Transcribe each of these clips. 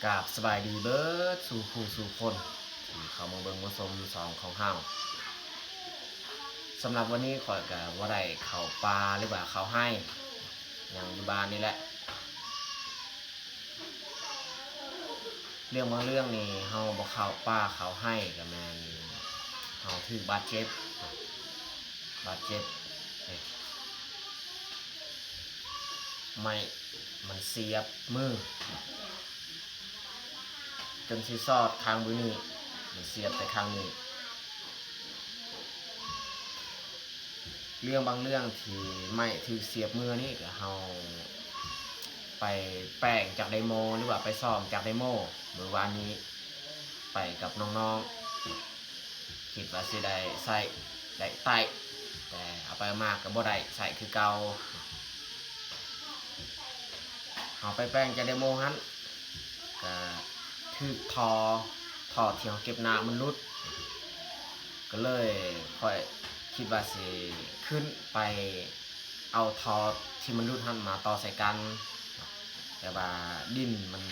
ກາບສະບາຍດີເບິດສູ່ຜູ້ສູ່ຄົນທີ່ເຂົ້າມາເບິ່ງມາຊົມຊ່ອງຂອງເຮົາ. ສຳລັບວັນນີ້ຂ້ອຍກະບໍ່ໄດ້ເຂົ້າປ່າ ຫຼືວ່າເຂົ້າໄຮ່ ຫຍັງຢູ່ບ້ານນີ້ແຫຼະ. ເລື່ອງບາງເລື່ອງນີ້ເຮົາບໍ່ເຂົ້າປ່າເຂົ້າໄຮ່ກະແມ່ນເຮົາຖືກບາດເຈັບ ບາດເຈັບ ໄມ້ມັນສຽບມື ຈົນຊິສອດຂ້າງບຶດນີ້ ມັນສຽບແຕ່ຂ້າງນີ້. ເລື່ອງບາງເລື່ອງທີ່ໄມ້ຖືກສຽບມືນີ້ ກະເຮົາໄປແປງຈາກໄດໂມ ຫຼືວ່າໄປສ້ອມຈາກໄດໂມ ມື້ວານນີ້ ໄປກັບນ້ອງໆ ຄິດວ່າຊິໄດ້ໃຊ້ໄດ້ໄຕ້ ແຕ່ເອົາໄປເອົາມາກະບໍ່ໄດ້ໃຊ້ຄືເກົ່າ. ເຮົາໄປແປງຈາກໄດໂມຫັ້ນ ກະຖືກທໍ່ ທໍ່ທີ່ເຮົາເກັບນ້ຳມັນຫຼຸດ ກະເລີຍຂ້ອຍຄິດວ່າຊິຂຶ້ນໄປເອົາທໍ່ທີ່ມັນຫຼຸດຫັ້ນມາຕໍ່ໃສ່ກັນ ແຕ່ວ່າດິນມັນ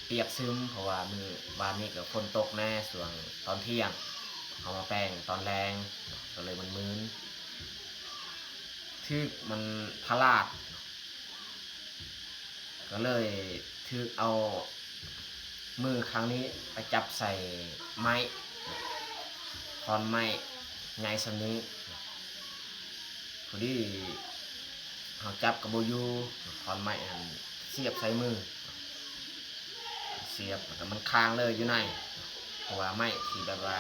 ປຽກຊຶມ ເພາະວ່າມື້ວານນີ້ກະຝົນຕົກແນ່ ຊ່ວງຕອນທ່ຽງ ເຮົາມາແປງຕອນແລງ ກະເລີຍມັນມື່ນ ຖືກມັນພະລາດ ກະເລີຍຖືກເອົາມືຂ້າງນີ້ໄປຈັບໃສ່ໄມ້ ທ່ອນໄມ້ໃຫຍ່ສ່ຳນີ້ ພໍດີເຮົາຈັບກະບໍ່ຢູ່ ທ່ອນໄມ້ຫັ້ນສຽບໃສ່ມື ສຽບແລ້ວກະມັນຄາງເລີຍຢູ່ໃນ ເພາະວ່າໄມ້ທີ່ແບບວ່າ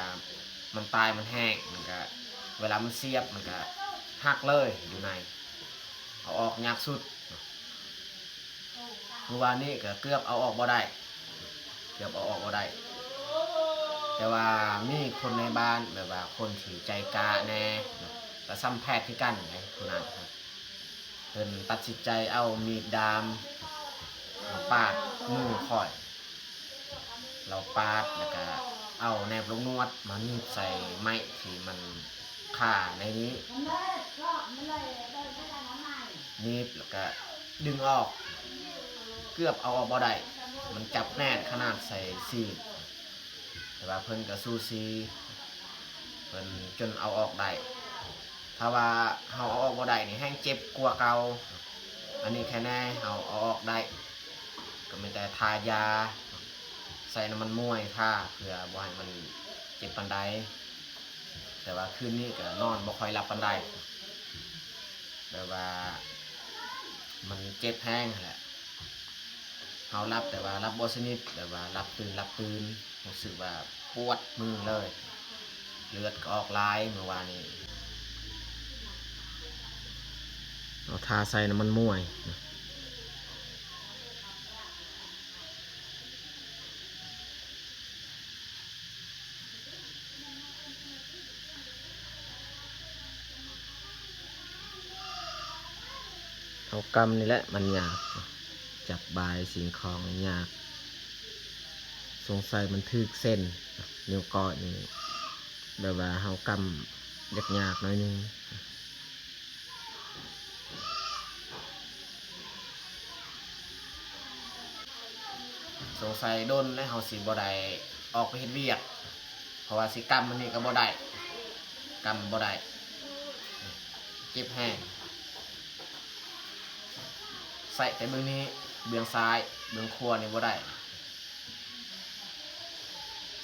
ມັນຕາຍມັນແຫ້ງ ມັນກະ ເວລາມັນສຽບມັນກະຫັກເລີຍຢູ່ໃນ ເອົາອອກຍາກສຸດ. ມື້ວານນີ້ກະເກືອບເອົາອອກບໍ່ໄດ້ ເກືອບເອົາອອກບໍ່ໄດ້ ແຕ່ວ່າມີຄົນໃນບ້ານ ແບບວ່າຄົນທີ່ໃຈກ້າແນ່ ກະຊ່ຳແພດຄືກັນໃດ໋ ຜູ້ນັ້ນ ເພິ່ນຕັດສິນໃຈເອົາມີດດາມມາປາດມືຂ້ອຍ ລາວປາດແລ້ວກະເອົາແໜບລູກນວດມາໜີບໃສ່ໄມ້ທີ່ມັນຄາໃນນີ້ ໜີບແລ້ວກະດຶງອອກ ເກືອບເອົາອອກບໍ່ໄດ້ ມັນຈັບແໜ້ນຂະໜາດໃສ່ຊີ້ນ ແຕ່ວ່າເພິ່ນກະສູ້ຊີ ເພິ່ນຈົນເອົາອອກໄດ້. ຖ້າວ່າເຮົາເອົາອອກບໍ່ໄດ້ນີ້ແຮ່ງເຈັບກວ່າເກົ່າ ອັນນີ້ແຄ່ແນ່ເຮົາເອົາອອກໄດ້ ກະມີແຕ່ທາຢາ ໃສ່ນ້ຳມັນມວຍທາ ເພື່ອບໍ່ໃຫ້ມັນເຈັບປານໃດ ແຕ່ວ່າຄືນນີ້ກະນອນບໍ່ຄ່ອຍຫຼັບປານໃດ ແບບວ່າມັນເຈັບແຮງຫັ້ນແຫຼະ ເຮົາຫຼັບແຕ່ວ່າຫຼັບບໍ່ສະໜິດ ແບບວ່າຫຼັບຕື່ນຫຼັບຕື່ນ ຮູ້ສຶກວ່າປວດມືເລີຍ ເລືອດກະອອກຫຼາຍມື້ວານນີ້ ເຮົາທາໃສ່ນ້ຳມັນມວຍ. ເຮົາກຳນີ້ແຫຼະມັນຍາກ ຈັບບາຍສິ່ງຂອງນີ້ຍາກ ສົງໄສມັນຖືກເສັ້ນ ນິ້ວກ້ອຍນີ້ ແບບວ່າເຮົາກຳຍາກໆໜ້ອຍໜຶ່ງ. ສົງໄສດົນແລ້ວເຮົາຊິບໍ່ໄດ້ອອກໄປເຮັດວຽກ ເພາະວ່າຊິກຳອັນນີ້ກະບໍ່ໄດ້ ກຳບໍ່ໄດ້ ເຈັບແຮງ ໃຊ້ແຕ່ເບື້ອງນີ້ ເບື້ອງຊ້າຍ ເບື້ອງຂວານີ້ບໍ່ໄດ້.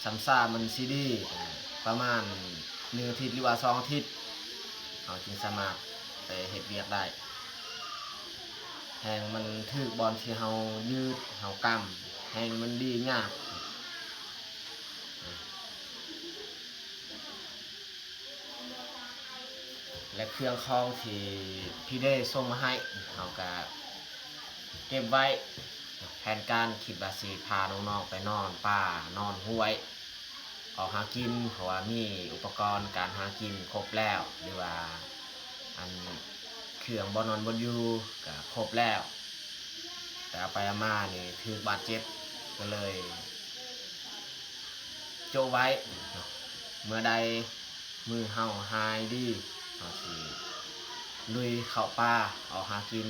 ຊ້ຳຊາມັນຊິດີ ປະມານໜຶ່ງອາທິດ ຫຼືວ່າສອງອາທິດ ເຮົາຈຶ່ງສາມາດໄປເຮັດວຽກໄດ້ ແຮ່ງມັນຖືກບ່ອນທີ່ເຮົາຢືດ ເຮົາກຳ ແຮ່ງມັນດີຍາກ. ແລະເຄື່ອງຂອງທີ່ພີ່ເດສົ່ງມາໃຫ້ ເຮົາກະເກັບໄວ້ ແຜນການຄິດວ່າຊິພານ້ອງໆໄປນອນປ່ານອນຫ້ວຍ ອອກຫາກິນ ເພາະວ່າມີອຸປະກອນການຫາກິນຄົບແລ້ວ ຫຼືວ່າອັນເຄື່ອງບ່ອນນອນບ່ອນຢູ່ກະຄົບແລ້ວ ແຕ່ເອົາໄປເອົາມານີ້ຖືກບາດເຈັບ ກະເລີຍໂຈະໄວ້ ເມື່ອໃດ ມືເຮົາຫາຍດີ ເຮົາຊິລຸຍເຂົ້າປ່າອອກຫາກິນ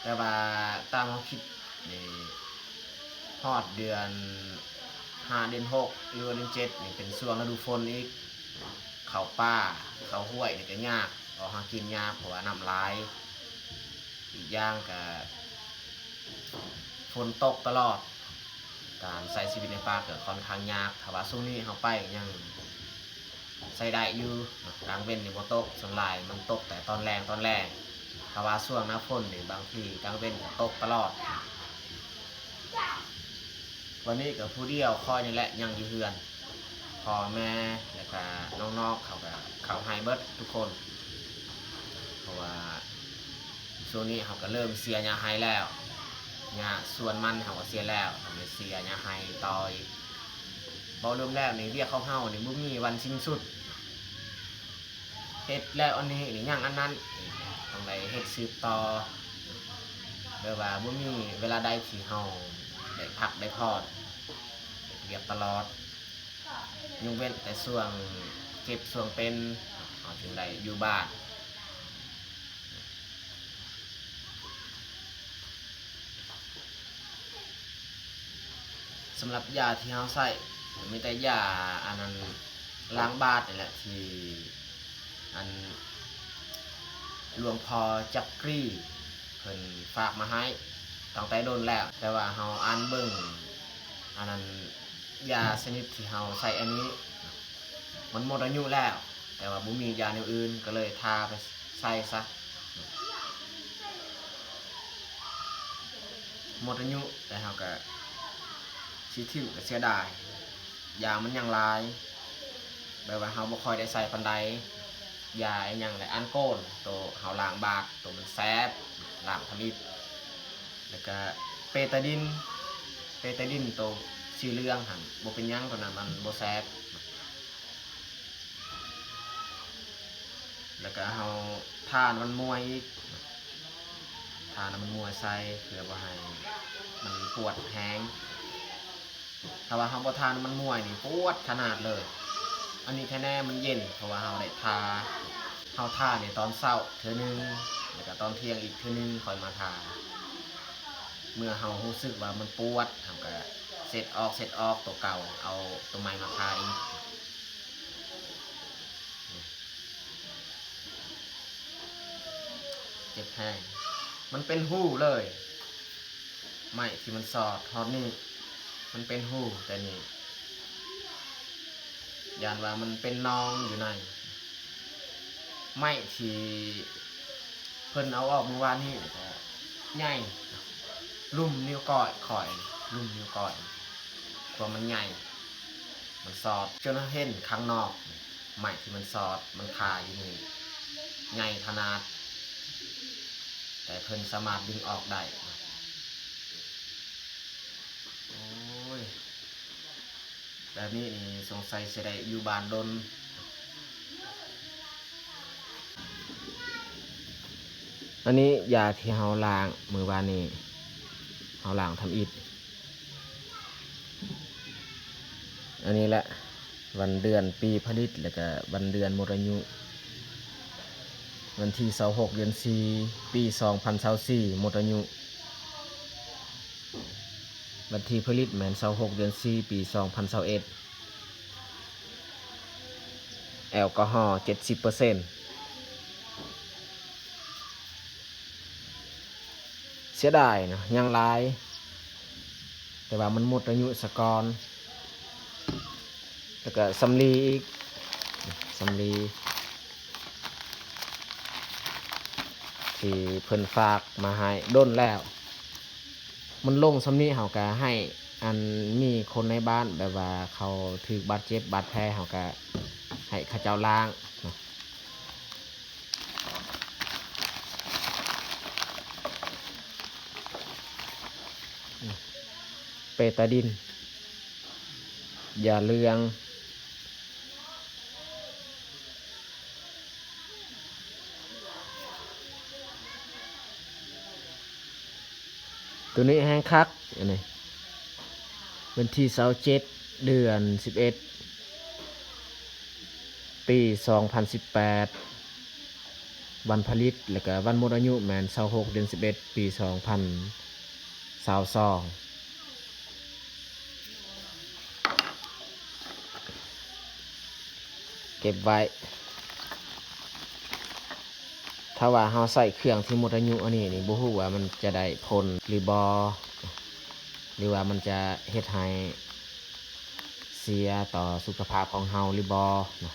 ແຕ່ວ່າຕາມເຮົາຄິດນີ້ ຮອດເດືອນຫ້າ ເດືອນຫົກ ຫຼືວ່າເດືອນເຈັດນີ້ເປັນຊ່ວງລະດູຝົນອີກ. ເຂົ້າປ່າເຂົ້າຫ້ວຍນີ້ກໍຍາກ, ອອກຫາກິນຍາກ ເພາະວ່ານ້ຳຫຼາຍ. ອີກຢ່າງກໍຝົນຕົກຕະຫຼອດ, ການໃຊ້ຊີວິດໃນປ່າກໍຄ່ອນຂ້າງຍາກ. ຖ້າວ່າຊ່ວງນີ້ເຮົາໄປຍັງໃຊ້ໄດ້ຢູ່ເນາະ, ກາງເວັນນີ້ບໍ່ຕົກ, ສ່ວນຫຼາຍມັນຕົກແຕ່ຕອນແລງ ຕອນແລງ. ຖ້າວ່າຊ່ວງໜ້າຝົນນີ້ ບາງທີກາງເວັນກໍຕົກຕະຫຼອດ. ວັນນີ້ກໍຜູ້ດຽວຂ້ອຍນີ້ແຫຼະຍັງຢູ່ເຮືອນ, ພໍ່ແມ່ ແລ້ວກະນ້ອງໆ ເຂົາກະເຂົ້າໄຮ່ເບິດທຸກຄົນ. ເພາະວ່າຊ່ວງນີ້ເຮົາກະເລີ່ມເສຍຫຍ້າໄຮ່ແລ້ວ, ຫຍ້າສວນມັນເຮົາກະເສຍແລ້ວ, ຕ້ອງໄດ້ເສຍຫຍ້າໄຮ່ຕໍ່ອີກ. ເວົ້າລວມແລ້ວນີ້ ວຽກຂອງເຮົານີ້ບໍ່ມີວັນສິ້ນສຸດ. ເຮັດແລ້ວອັນນີ້ນີ້ຍັງອັນນັ້ນ, ຕ້ອງໄດ້ເຮັດສືບຕໍ່. ແບບວ່າບໍ່ມີເວລາໃດທີ່ເຮົາໄດ້ພັກໄດ້ຜ່ອນ, ເຮັດວຽກຕະຫຼອດ. ຍົກເວັ້ນແຕ່ຊ່ວງເຈັບຊ່ວງເປັນ ເຮົາຈຶ່ງໄດ້ຢູ່ບ້ານ. ສຳລັບຢາທີ່ເຮົາໃຊ້ ມີແຕ່ຢາອັນນັ້ນ ລ້າງບາດນີ້ແຫຼະ ທີ່ອັນ ຫຼວງພໍ່ຈັກກຣີເພິ່ນຝາກມາໃຫ້ຕັ້ງແຕ່ດົນແລ້ວ, ແຕ່ວ່າເຮົາອ່ານເບິ່ງ ອັນນັ້ນ ຢາຊະນິດທີ່ເຮົາໃຊ້ອັນນີ້ ມັນໝົດອາຍຸແລ້ວ, ແຕ່ວ່າບໍ່ມີຢາແນວອື່ນ ກໍເລີຍທາໄປໃສ່ຊະ. ໝົດອາຍຸ ແຕ່ເຮົາກໍຊິຖິ້ມ ກໍເສຍດາຍ, ຢາມັນຍັງຫຼາຍ. ແບບວ່າເຮົາບໍ່ຄ່ອຍໄດ້ໃຊ້ປານໃດ. ຢາອີ່ຫຍັງແຫຼະ ອັນໂກນ ໂຕເຮົາລ້າງບາດ ໂຕມັນແສບ ລ້າງທຳອິດ. ແລ້ວກະເປຕາດິນ, ເປຕາດິນໂຕສີເຫຼືອງຫັ້ນ ບໍ່ເປັນຫຍັງ, ໂຕນັ້ນມັນບໍ່ແສບ. ແລ້ວກະເຮົາທານ້ຳມັນມວຍອີກ, ທານ້ຳມັນມວຍໃສ່ ເພື່ອບໍ່ໃຫ້ມັນປວດແຮງ. ຖ້າວ່າເຮົາບໍ່ທານ້ຳມັນມວຍນີ້ ປວດຂະໜາດເລີຍ. ອັນນີ້ແທ້ແນ່ມັນເຢັນ ເພາະວ່າເຮົາໄດ້ທາ, ເຮົາທານີ້ຕອນເຊົ້າເທື່ອໜຶ່ງ ແລ້ວກະຕອນທ່ຽງອີກເທື່ອໜຶ່ງ ຄ່ອຍມາທາ. ເມື່ອເຮົາຮູ້ສຶກວ່າມັນປວດ ເຮົາກະເຊັດອອກ ເຊັດອອກໂຕເກົ່າ ເອົາໂຕໃໝ່ມາທາອີກ. ເຈັບແຮງ ມັນເປັນຮູເລີຍ. ໄມ້ທີ່ມັນສອດຮອດນີ້ ມັນເປັນຮູແຕ່ນີ້, ຢ້ານວ່າມັນເປັນໜອງຢູ່ໃນ. ໄມ້ທີ່ເພິ່ນເອົາອອກມື້ວານນີ້ກະໃຫຍ່, ລຸ່ມນິ້ວກ້ອຍຂ້ອຍ, ລຸ່ມນິ້ວກ້ອຍ ເພາະມັນໃຫຍ່. ມັນສອດ ຈົນເຮົາເຫັນຂ້າງນອກ ໄມ້ທີ່ມັນສອດ ມັນຄາຢູ່ນີ້ ໃຫຍ່ຂະໜາດ, ແຕ່ເພິ່ນສາມາດດຶງອອກໄດ້. ໂອ້ຍ ແບບນີ້ນີ້ສົງໄສຊິໄດ້ຢູ່ບ້ານດົນ. ອັນນີ້ຢາທີ່ເຮົາລ້າງມື້ວານນີ້, ເຮົາລ້າງທຳອິດ. ອັນນີ້ແຫຼະ ວັນເດືອນປີຜະລິດ ແລ້ວກະວັນເດືອນໝົດອາຍຸ. ວັນທີຊາວຫົກ ເດືອນສີ່ ປີສອງພັນຊາວສີ່ ໝົດອາຍຸ. ວັນທີຜະລິດແມ່ນຊາວຫົກ ເດືອນສີ່ ປີສອງພັນຊາວເອັດ. ແອລກໍຮໍເຈັດສິບເປີເຊັນ. ເສຍດາຍເນາະ ຍັງຫຼາຍ ແຕ່ວ່າມັນໝົດອາຍຸສາກ່ອນ. ແລ້ວກໍສຳລີອີກ ສຳລີທີ່ເພິ່ນຝາກມາໃຫ້ດົນແລ້ວ. ມັນລົງສ່ຳນີ້ ເຮົາກະໃຫ້ ອັນ ມີຄົນໃນບ້ານ ແບບວ່າເຂົາຖືກບາດເຈັບບາດແຜ ເຮົາກະໃຫ້ເຂົາເຈົ້າລ້າງເນາະ. ເປຕາດິນ ຢາເຫຼືອງ. ໂຕນີ້ແຮງຄັກ ອັນນີ້ ວັນທີຊາວເຈັດ ເດືອນສິບເອັດ ປີສອງພັນສິບແປດ ວັນຜະລິດ ແລ້ວກະວັນໝົດອາຍຸແມ່ນຊາວຫົກ ເດືອນສິບເອັດ ປີສອງພັນຊາວສອງ. ເກັບໄວ້. ຖ້າວ່າເຮົາໃຊ້ເຄື່ອງທີ່ໝົດອາຍຸອັນນີ້ນີ້ ບໍ່ຮູ້ວ່າມັນຈະໄດ້ຜົນຫຼືບໍ່ ຫຼືວ່າມັນຈະເຮັດໃຫ້ເສຍຕໍ່ສຸຂະພາບຂອງເຮົາຫຼືບໍ່ເນາະ.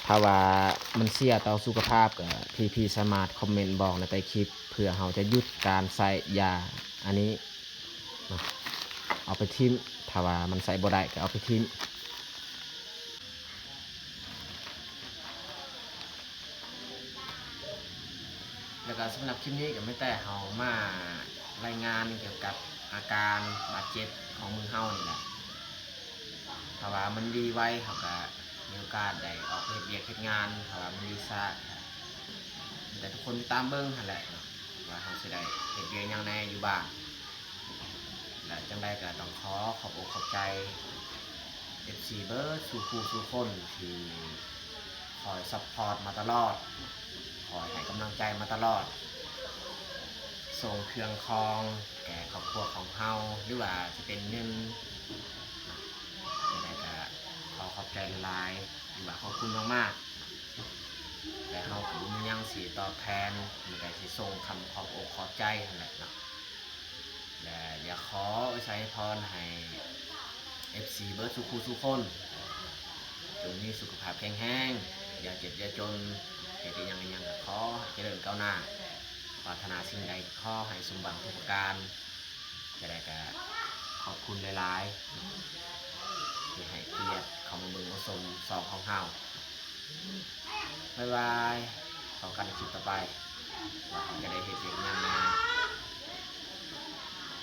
ຖ້າວ່າມັນເສຍຕໍ່ສຸຂະພາບ ກໍ ພີພີ ສາມາດຄອມເມັນບອກໃນໃຕ້ຄລິບ ເພື່ອເຮົາຈະຢຸດການໃຊ້ຢາອັນນີ້ເນາະ ເອົາໄປຖິ້ມ. ຖ້າວ່າມັນໃຊ້ບໍ່ໄດ້ກໍເອົາໄປຖິ້ມ. ແລ້ວກໍສຳລັບຄລິບນີ້ກໍມີແຕ່ເຮົາມາລາຍງານກ່ຽວກັບອາການບາດເຈັບຂອງມືເຮົານີ້ແຫຼະ. ຖ້າວ່າມັນດີໄວ ເຮົາກໍມີໂອກາດໄດ້ອອກໄປເຮັດວຽກເຮັດງານ, ຖ້າວ່າມັນດີຊ້າ ແຕ່ທຸກຄົນຕິດຕາມເບິ່ງຫັ້ນແຫຼະເນາະ ວ່າເຮົາຊິໄດ້ເຮັດວຽກຫຍັງແດ່ຢູ່ບ້ານ. ແລະ ຈັ່ງໃດກໍຕ້ອງຂໍຂອບອົກຂອບໃຈ ເອັຟຊີ ເບິດສູ່ຄູ່ສູ່ຄົນທີ່ຄອຍຊັບພອດມາຕະຫຼອດ, ຄອຍໃຫ້ກຳລັງໃຈມາຕະຫຼອດ, ສົ່ງເຄື່ອງຂອງແກ່ຄອບຄົວຂອງເຮົາ ຫຼືວ່າຈະເປັນເງິນ. ຈັ່ງໃດກໍຂໍຂອບໃຈຫຼາຍໆ ຫຼືວ່າຂອບຄຸນມາກໆ. ແລະ ເຮົາກໍບໍ່ມີຫຍັງຊິຕອບແທນ, ມີແຕ່ຊິສົ່ງຄຳຂອບອົກຂອບໃຈຫັ້ນແຫຼະເນາະ. ແລະ ຢາກຂໍອວຍໄຊພອນໃຫ້ ເອັຟຊີ ເບິດສູ່ຄູ່ສູ່ຄົນ ຈົ່ງມີສຸຂະພາບແຂງແຮງ, ຢ່າເຈັບຢ່າຈົນ, ເຮັດອີ່ຫຍັງອີ່ຫຍັງກໍຂໍໃຫ້ຈະເລີນກ້າວໜ້າ, ປາດຖະໜາສິ່ງໃດກໍຂໍໃຫ້ສົມຫວັງທຸກປະການ. ຈັ່ງໃດກໍຂອບຄຸນຫຼາຍໆ ທີ່ໃຫ້ກຽດເຂົ້າມາເບິ່ງມາຊົມຊ່ອງຂອງເຮົາ. ບາຍບາຍ, ພໍ້ກັນຄລິບຕໍ່ໄປ ວ່າເຮົາຈະໄດ້ເຮັດວຽກຫຍັ